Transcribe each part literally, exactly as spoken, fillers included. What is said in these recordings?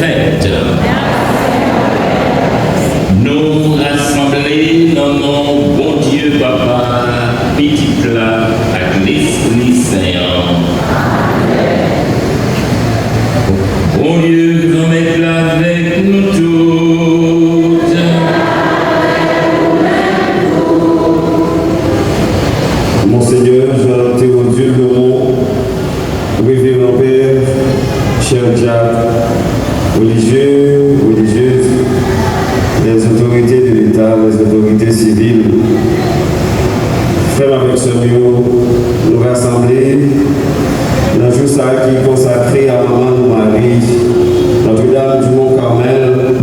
fèt. Nou rasanble nan non Bondye Papa, Pitit la ak Lespri Sen an. Bondye Granmèt la avèk nou tout. Monseigneur Jean Théodule Laurent, Révérend Père, cher diacre, religieux, religieuses, les autorités de l'État, les autorités civiles, frè m avèk sè m yo, nou rasanble nan jou sa a ki konsakre a Manman nou Mari, Notre-Dame du Mont Carmel,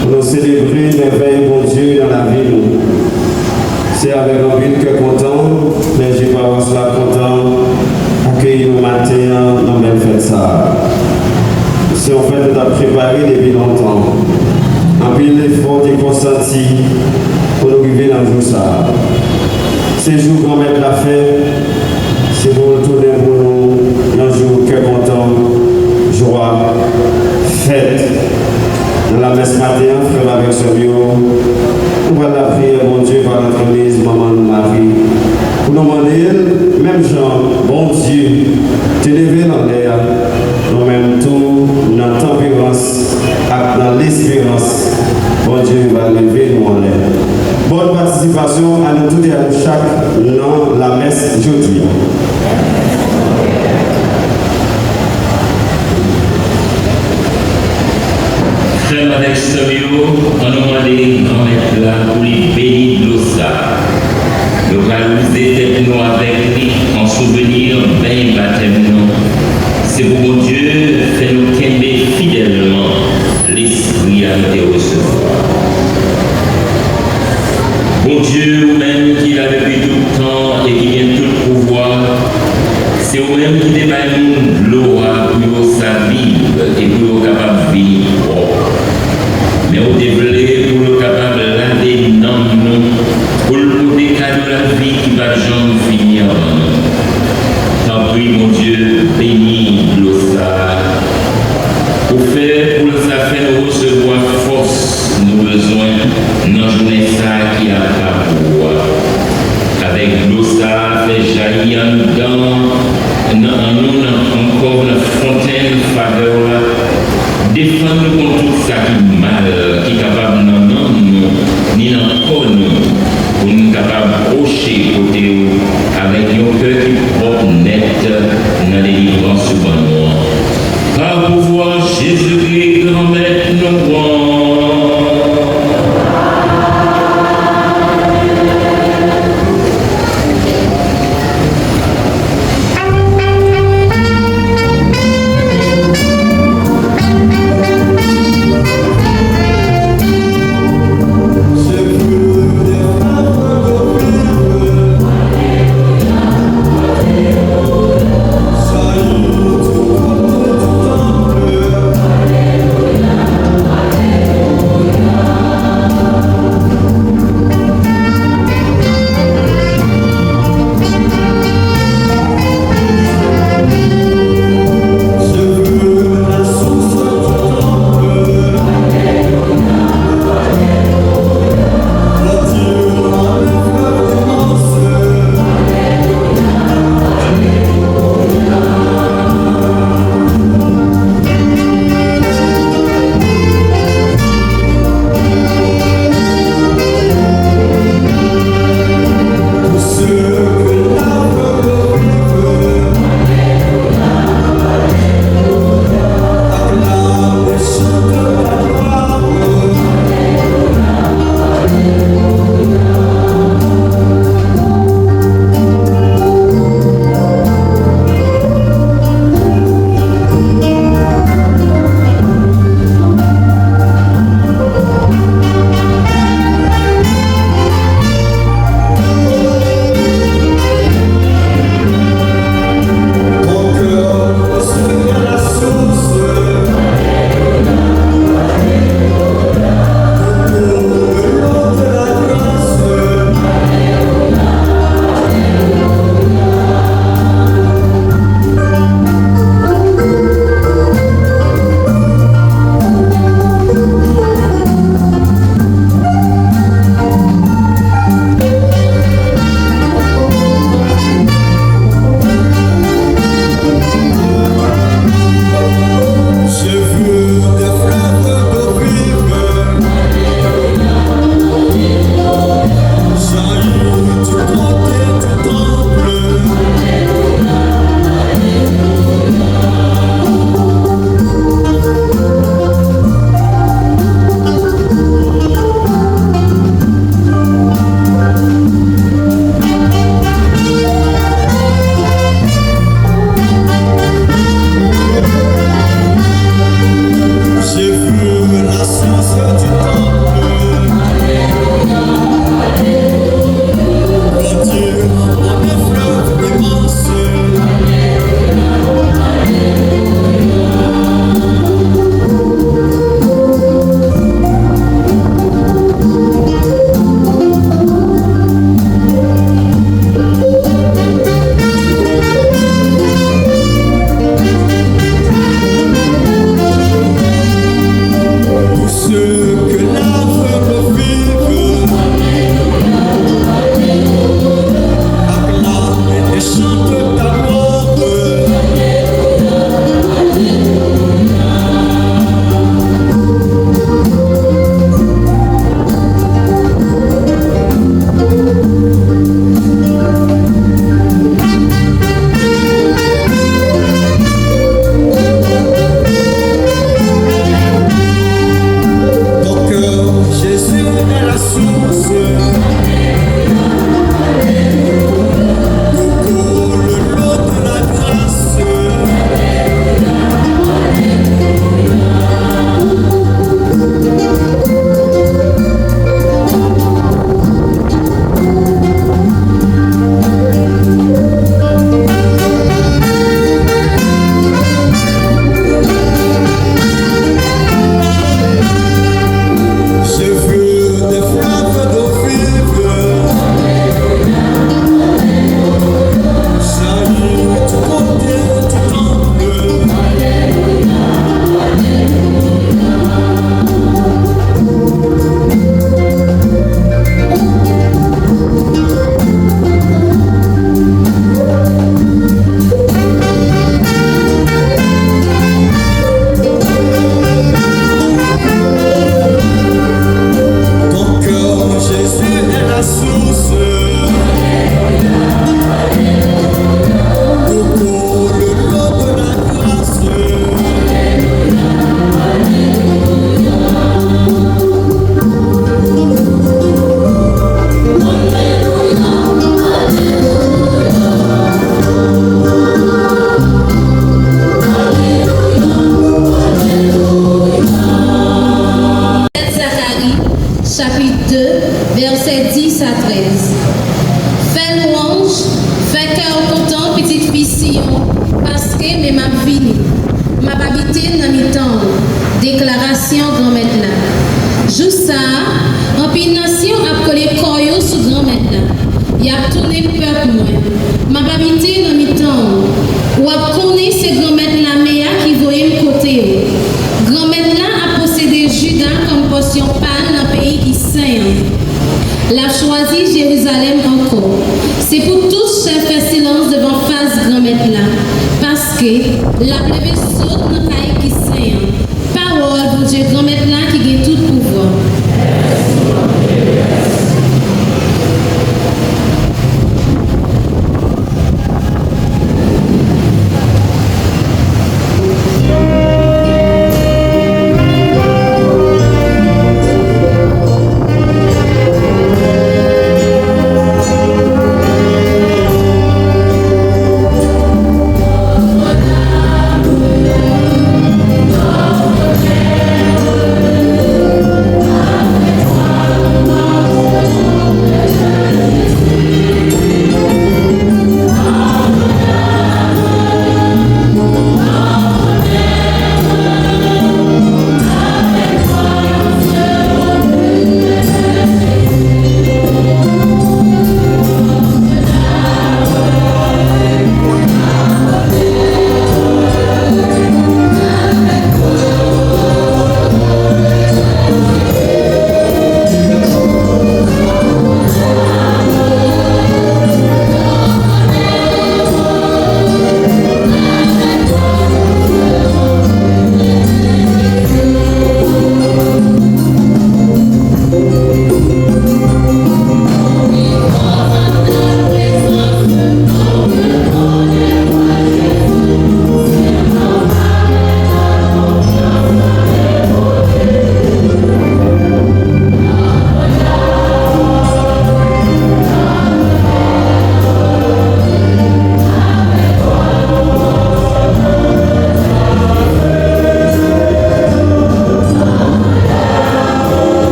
pou nou selebre mèvèy Bondye nan lavi nou. Se avèk anpil kè kontan, klèji pawas la kontan akeyi nou maten an nan bèl fèt sa a. Se yon fèt nou t ap prepare depi lontan. Anpil efò te konsanti pou nou rive nan jou sa a. Se jou Granmèt la fè, se pou l tounen pou nou yon jou kè kontan, jwa, fèt. Nan lamès maten an, frè m avèk sè m yo, nou pral lapriyè Bondye pa lantrepriz Manman nou Mari, pou nou mande l, menm jan Bondye te leve l anlè a, nou menm tou, nan tanperans ak nan lesperans, Bondye va leve nou anlè. Bòn patisipasyon a nou tout e a nou chak nan lamès jodi a. Frè m avèk sè m yo, ann nou mande Granmèt la pou li beni dlo sa a. Nou pral wouze tèt nou avèk li an souvni beny batèm nou. Se pou Bondye fè nou kenbe fidèlman lespri a nou te resevwa. Bondye, ou menm ki la depi tout tan e ki gen tout pouvwa, se ou menm ki te bay moun dlo a pou yo sa viv e pou yo kapab vini pwòp. Men ou te vle pou yo kapab lave nanm nou, pou l pote kado lavi ki p ap janm fini anvan nou. Tanpri, Bondye, beni dlo sa a. Ou fè pou l sa fè nou resevwa fòs nou bezwen nan jounen sa a ki apa pou ou a. Avèk dlo sa a, fè jayi anndan nan, an nou nan, ankò nan fontenn favè w la. Defann nou kont tout sa ki mal ki kapab nan nanm nou, ni nan kò nou, pou n kapab pwoche kote w avèk yon kè ki pwòp nèt nan delivrans ou ban nou an. Pa pouvwa Jezikri, Granmèt nou an. Deklarasyon Granmèt la. Jou sa a, anpil nasyon ap kole kò yo sou Granmèt la. Y ap tounen pèp mwen. M ap abite nan mitan w. W ap konnen se Granmèt lame a ki voye m kote w. Granmèt la ap posede Jida kòm pòsyon pa l nan peyi ki sen an. L ap chwazi Jerizalèm ankò. Se pou tout chè fè silans devan fas Granmèt la, paske l ap leve sot nan kay ki sen an. Pawòl Bondye Granmèt la ki gen tout pouvwa.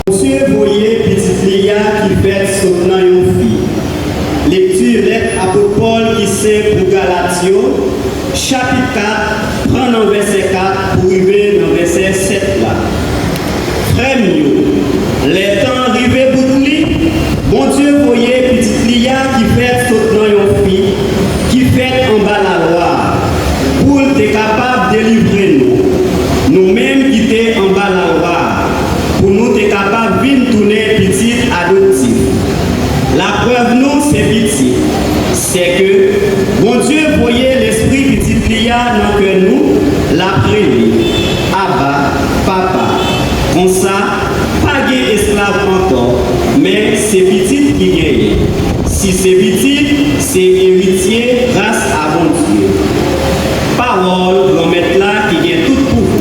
Bondye voye Pitit li a ki fèt sot nan yon fi. Lekti lèt apot Pòl ki sen pou Galat yo, chapit kat, pran nan vèsè kat pou rive nan vèsè sèt la. Frè m yo, lè tan an rive bout li, Bondye voye Pitit li a ki fèt sot nan yon fi, ki fèt anba lalwa, pou l te kapab delivre nou, nou menm ki te anba lalwa, pou nou te kapab vin tounen pitit adoptif. Laprèv nou se pitit, sèke Bondye voye Lespri Pitit li a nan kè nou, l ap rele, Aba, Papa. Konsa, pa gen esklav ankò, men se pitit ki genyen. Si se pitit, se eritye gras a Bondye. Pawòl Granmèt la ki gen tout pouvwa.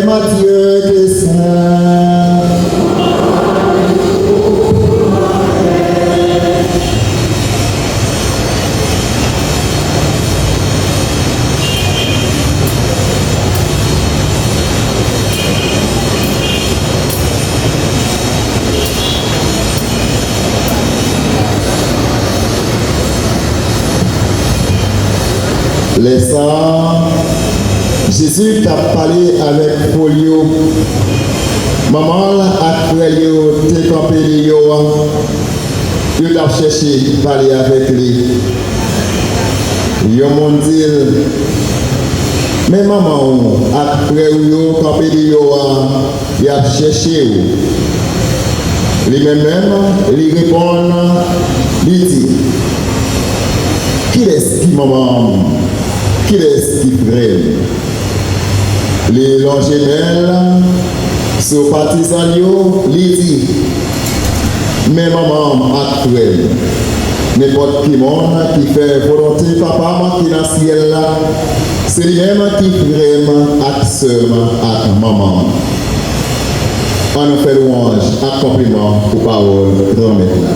Aime à Dieu tes saints. Lè sa a, Jezi t ap pale avèk foul yo. Manman l ak frè l yo te kanpe deyò a. Yo t ap chèche pale avèk li. Yon moun di l, "Men manman w ak frè w yo kanpe deyò a, y ap chèche w." Li menm menm, li reponn, li di, "Kilès ki manman m? Kilès ki frè m?" Li lonje men l sou patizan l yo, li di, "Men manman m ak frè m. Nenpòt ki moun ki fè volonte Papa m ki nan syèl la, se li menm ki frè m ak sè m ak manman m." Ann nou fè lwanj ak konpliman pou pawòl Granmèt la.